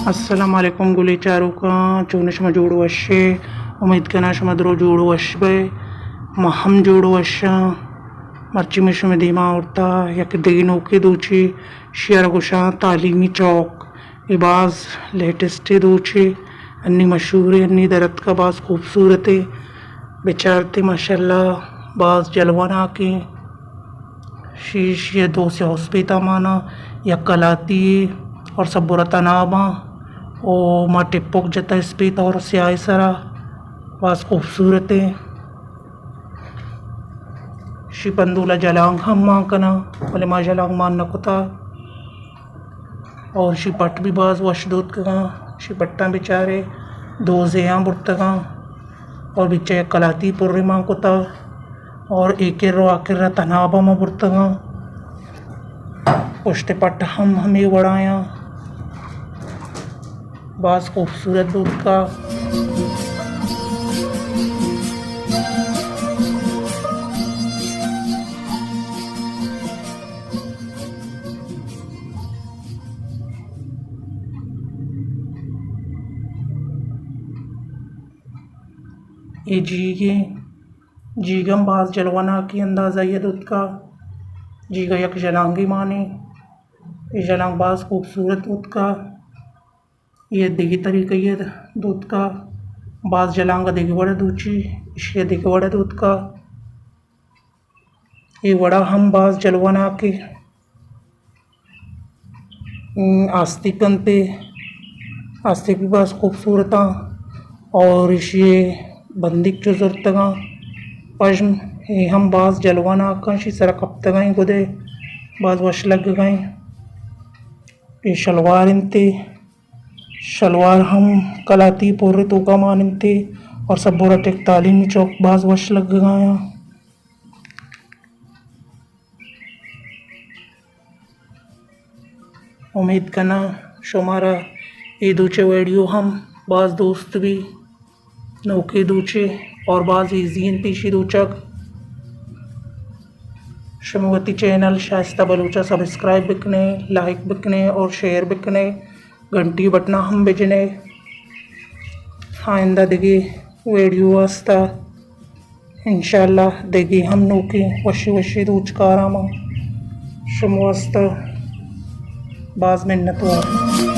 السلام علیکم گلیں چاروکاں، چون شما جوڑ وش ئے؟ امید کناں شما درو جوڑ وش بئے، ما ہم جوڑ وشاں۔ مرچی من شمے دیما آورتا یک دگہ نوکیں دوچے، شیارا گوشاں تعلیمی چوک۔ اے باز لیٹسٹیں دوچے، انی مشہوریں، انی درتکا، باز خوبصورتیں۔ بچارتے ماشاءاللہ باز جلوہ ناکیں۔ شی، شی دو سے اسپیتا مانا، یک کلاتی اور سبورا تناباں، او ما ٹپک جتا اسپیتا اور سیاہ سرا، باز خوبصورتیں۔ شی پندولا جلانگ ہم مان کناں، بلے ما جلانگ مان نہ کتا۔ اور شی پٹ بھی باز وش دوتکگاں۔ شی پٹاں بچارے، دو زیاں برتگاں اور بچہ یک کلاتی پرے مان کتا اور ایکر و آکر تنابا ما برتگاں۔ پشت پٹ ہم ہمے وڑایاں۔ باز خوبصورت دوتکا۔ اے جیگے، جیگ ہم باز جلوہ ناکیں اندازہ ءَ دوتکا۔ جیگا یک جلانگے مانے۔ اے جلانگ باز خوبصورت دوتکا۔ اے دگہ طریقہ ءَ دوتکا۔ باز جلانگ دگہ وڑ دوچی، اشی دگہ وڑ دوتکا۔ اے وڑا ہم باز جلوہ ناکے۔ ام، آستیک انت، آستیک بھی باز خوبصورت آں اور اشی بندیک چو زرتگاں۔ پژم اے ہم باز جلوہ ناکاں، اشی سرا کپتگاں گدے، باز وش لگگاں۔ اے شلوار انت، شلوار ہم کلاتی پورے توکا مان انت اور سبورا ٹک تعلیمی چوک باز وش لگگاں۔ امید کناں شمارا اے دوچے ویڈیو ہم باز دوست بی۔ نوکے دوچے اور باز ایزی انت ایشی دوچگ۔ شما وتی چینل شائستہ بلوچا سبسکرائب بکنے، لائک بکنے اور شیئر بکنے۔ گھنٹی بٹنا ہم بجنے۔ آئندہ دگہ ویڈیو واسطہ انشاءاللہ دگہ ہم نوکیں وشی وشی روچ کاراں ما۔ شما واسطہ باز منت وار۔